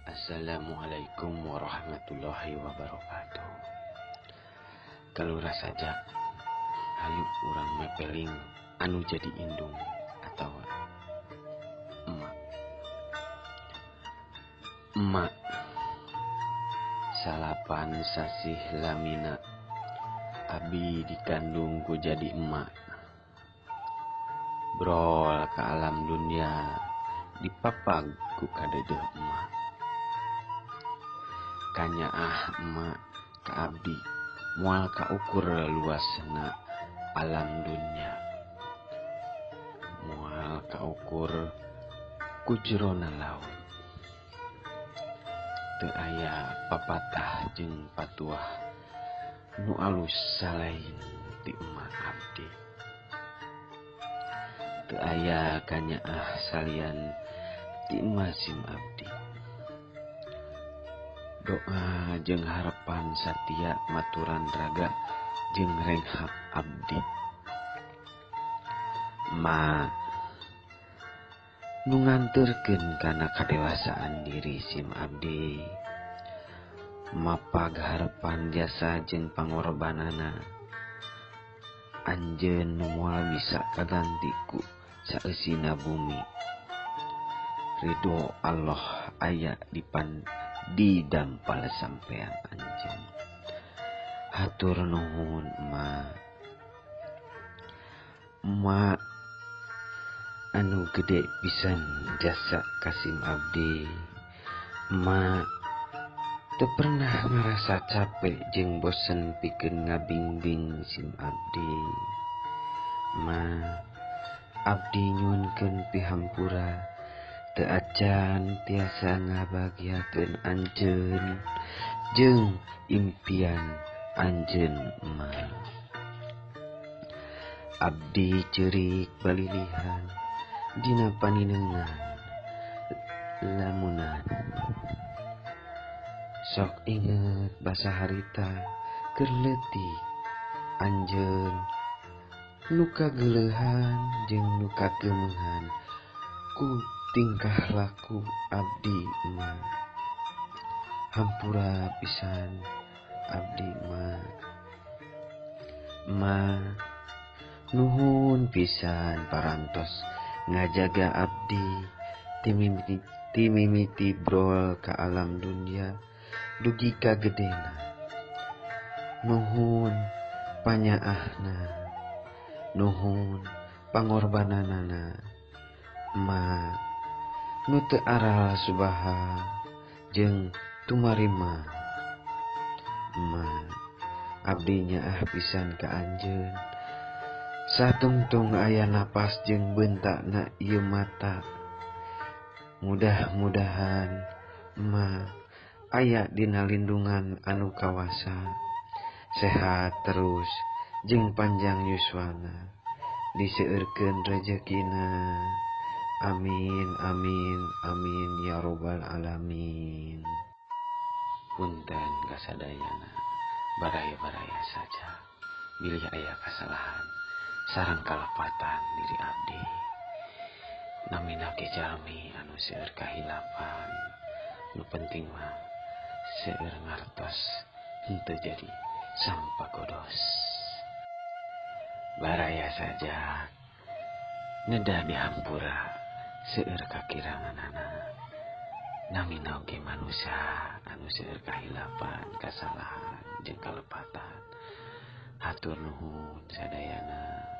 Assalamualaikum warahmatullahi wabarakatuh. Kalurah sajak, hayu urang mepeling anu jadi indung atawa emak. Emak 9 sasih lamina abi dikandung ku jadi emak. Brol ke alam dunia dipapag ku kadeudeung emak. Kanyaah emak ka abdi moal kaukur luasna alam dunia, moal kaukur ku jerona laut. Teu aya papatah jeung patuah nu alus salain ti emak abdi. Teu aya kanyaah salian ti emak sim abdi. Doa jeung harapan satia maturan raga jeung renghap abdi. Ma nu nganterkeun kana kadewasaan diri sim abdi, mapag harapan jasa jeung pangorbanana anjeun nu moal bisa kaganti ku saeusina bumi. Ridho Allah aya di dampal sampean anjeun. Hatur nuhun ma. Ma anu gede pisan jasa kasim abdi. Ma teu pernah ngarasa capek jeung bosen pikeun ngabingbing sim abdi. Ma abdi nyuhunkeun pihampura teu acan tiasa ngabahagiakeun anjeun jeung impian anjeun ma. Abdi ceurik balilihan dina paninengan lamunan. Sok inget basa harita keur leutik anjeun nu kageuleuhan jeung nu kagemehan ku tingkah laku abdi ma. Hampura pisan abdi ma. Ma nuhun pisan parantos ngajaga abdi timimiti brol ka alam dunia dugi ka gedena. Nuhun panyaahna, nuhun pangorbananana. Ma nu teu aral subaha jeung tumarima. Ma abdi nyaah pisan ka anjeun. Satungtung aya napas jeung bentakna ieu mata. Mudah-mudahan ma aya dina lindungan anu kawasa, sehat terus jeung panjang yuswana, diseueurkeun rejekina. Amin amin amin ya robbal alamin. Punten kasadayana, baraya-baraya saja bilih aya kasalahan sareng kalepatan diri abdi. Namina ge jalmi anu seueur kahilapan, nu penting mah seueur ngartos henteu jadi sampagodos. Baraya saja ngedah dihampura seueur kakiranganana. Namina oge manusia anu seueur kahilapan, kasalahan jeung kalepatan. Hatur nuhun sadayana.